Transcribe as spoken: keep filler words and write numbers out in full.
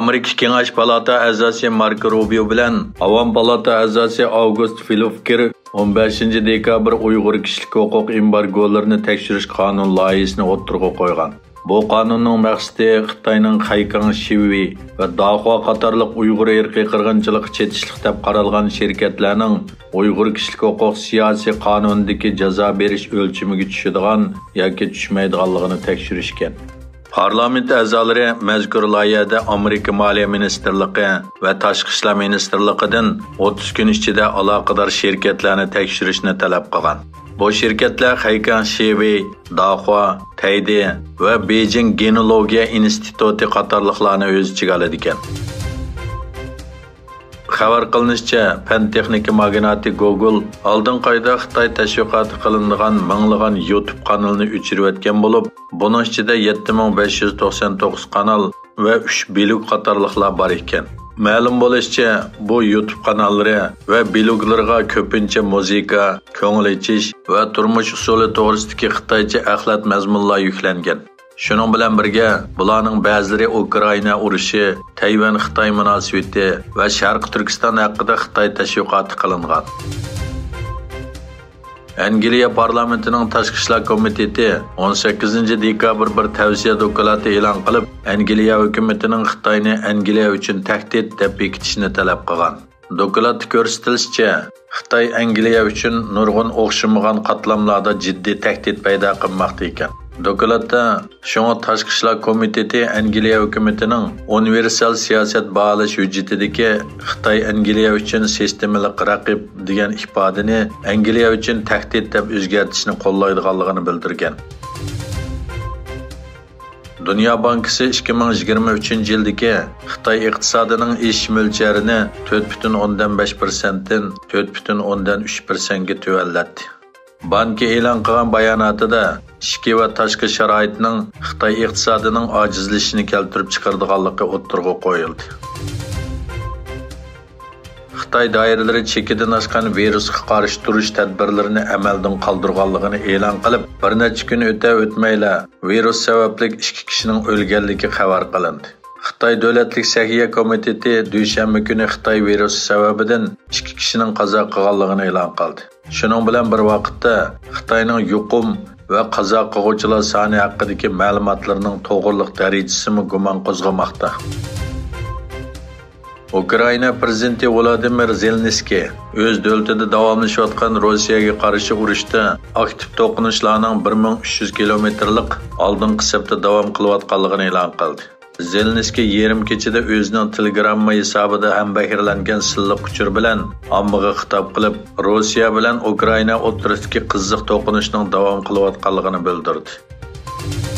ئامېرىكا كېڭەش پالاتا ئەزاسى ماركو روبىيو بىلەن ئاۋام پالاتا ئەزاسى ئاۋگۇست فىلوفكېر ئون بەشىنچى دېكابىر ئۇيغۇر كىشىلىك ھوقۇق ئېمبارگولىرىنى تەكشۈرۈش قانۇن لايىھىسىنى ئوتتۇرىغا قويغان. بۇ قانۇننىڭ مەقسىتى خىتاينىڭ خەيكاڭ شىۋېي ۋە داخۇا قاتارلىق ئۇيغۇر ئىرقىي قىرغىنچىلىققا چېتىشلىق دەپ قارالغان شىركەتلەرنىڭ ئۇيغۇر كىشىلىك ھوقۇق سىياسىي قانۇنىدىكى جازا بېرىش ئۆلچىمىگە چۈشىدىغان ياكى چۈشمەيدىغانلىقىنى تەكشۈرۈشكەن. پارلامېنت ئەزالىرى مەزكۇر لايىھەدە ئامېرىكا مالىيە مىنىستىرلىقى ۋە تاشقى ئىشلار مىنىستىرلىقىدىن ئوتتۇز كۈن ئىچىدە ئالاقىدار شىركەتلەرنى تەكشۈرۈشنى تەلەپ قىلغان. بۇ شىركەتلەر خەيكاڭ شىۋېي، داخۇا، تەيدې ۋە بېيجىڭ گېنولوگىيە ئىنستىتۇتى قاتارلىقلارنى ئۆز ئىچىگە ئالىدىكەن. خەۋەر قىلىنىشىچە، پەن تېخنىكا ماگناتى گوگول ئالدىنقى ئايدا خىتاي تەشۋىقاتى قىلىنىدىغان مىڭلىغان يۇتۇب قانىلىنى ئۆچۈرۈۋەتكەن بولۇپ، بۇنىڭ ئىچىدە يەتتە مىڭ بەش يۈز توقسان توققۇز قانال ۋە ئۈچ بىلوگ قاتارلىقلار بار ئىكەن. مەلۇم بولۇشىچە، بۇ يۇتۇب قاناللىرى ۋە بىلوگلىرىغا كۆپىنچە مۇزىكا، كۆڭۈل ئېچىش ۋە تۇرمۇش ئۇسۇلى توغرىسىدىكى خىتايچە ئەخلەت مەزمۇنلار يۈكلەنگەن. شۇنىڭ بىلەن بىرگە، بۇلارنىڭ بەزىلىرى ئۇكرائىنا ئۇرۇشى، تەيۋەن خىتاي مۇناسىۋىتى ۋە شەرقىي تۈركىستان ھەققىدە خىتاي تەشۋىقاتى قىلىنغان. ئەنگلىيە پارلامېنتىنىڭ تاشقى ئىشلار كومىتېتى ئون سەككىزىنچى دېكابىر بىر تەۋسىيە دوكلاتى ئېلان قىلىپ، ئەنگلىيە ھۆكۈمىتىنىڭ خىتاينى ئەنگلىيە ئۈچۈن تەھدىت دەپ بېكىتىشنى تەلەپ قىلغان. دوكلاتتا كۆرسىتىلىشىچە، خىتاي ئەنگلىيە ئۈچۈن نۇرغۇن ئوخشىمىغان قاتلاملاردا جىددىي تەھدىت پەيدا قىلماقتا ئىكەن. دوكلاتتا شۇڭا تاشقى ئىشلار كومىتېتى ئەنگلىيە ھۆكۈمىتىنىڭ ئۇنىۋېرسال سىياسەت باھالاش ھۆججىتىدىكى خىتاي ئەنگلىيە ئۈچۈن سىستېمىلىق رەقىب دېگەن ئىپادىنى ئەنگلىيە ئۈچۈن تەھدىت دەپ ئۆزگەرتىشنى قوللايدىغانلىقىنى بىلدۈرگەن. دۇنيا بانكىسى ئىككى مىڭ يىگىرمە ئۈچىنچى يىلدىكى خىتاي ئىقتىسادىنىڭ ئېشىش مۆلچەرىنى تۆت پۈتۈن ئوندىن بەش پىرسەنتتىن تۆت پۈتۈن ئوندىن ئۈچ پىرسەنتكە تۆۋەنلەتتى. بانكا ئېلان قىلغان باياناتىدا ئىچكى ۋە تاشقى شارائىتنىڭ خىتاي ئىقتىسادىنىڭ ئاجىزلىشىشىنى كەلتۈرۈپ چىقىرىدىغانلىقى ئوتتۇرىغا قويۇلدى. خىتاي دائىرىلىرى چېكىدىن ئاشقان ۋىرۇسقا قارشى تۇرۇش تەدبىرلىرىنى ئەمەلدىن قالدۇرغانلىقىنى ئېلان قىلىپ، بىر نەچچە كۈن ئۆتە-ئۆتمەيلا ۋىرۇس سەۋەبلىك ئىككى كىشىنىڭ ئۆلگەنلىكى خەۋەر قىلىندى. خىتاي دۆلەتلىك سەھىيە كومىتېتى دۈشەنبە كۈنى خىتاي ۋىرۇسى سەۋەبىدىن ئىككى كىشىنىڭ قازا قىلغانلىقىنى ئېلان قىلدى. شۇنىڭ بىلەن بىر ۋاقىتتا، خىتاينىڭ يۇقۇم ۋە قازا قىلغۇچىلار سانى ھەققىدىكى مەلۇماتلىرىنىڭ توغرىلىق دەرىجىسىمۇ گۇمان قوزغىماقتا. ئۇكرائىنا پىرېزىدېنتى ۋولودىمىر زېلېنسكىي ئۆز دۆلىتىدە داۋاملىشىۋاتقان روسىيەگە قارشى ئۇرۇشتا ئاكتىپ توقۇنۇشلارنىڭ بىر مىڭ ئۈچ يۈز كىلومېتىرلىق ئالدىنقى سەپتە داۋام قىلىۋاتقانلىقىنى ئېلان قىلدى. زېلېنسكىي يېرىم كېچىدە ئۆزىنىڭ تېلېگرامما ھېسابىدا ھەمبەھىرلەنگەن سىرلىق ئۇچۇر بىلەن ئاممىغا خىتاب قىلىپ، روسىيە بىلەن ئۇكرائىنا ئوتتۇرىسىدىكى قىزىق توقۇنۇشنىڭ داۋام قىلىۋاتقانلىقىنى بىلدۈردى.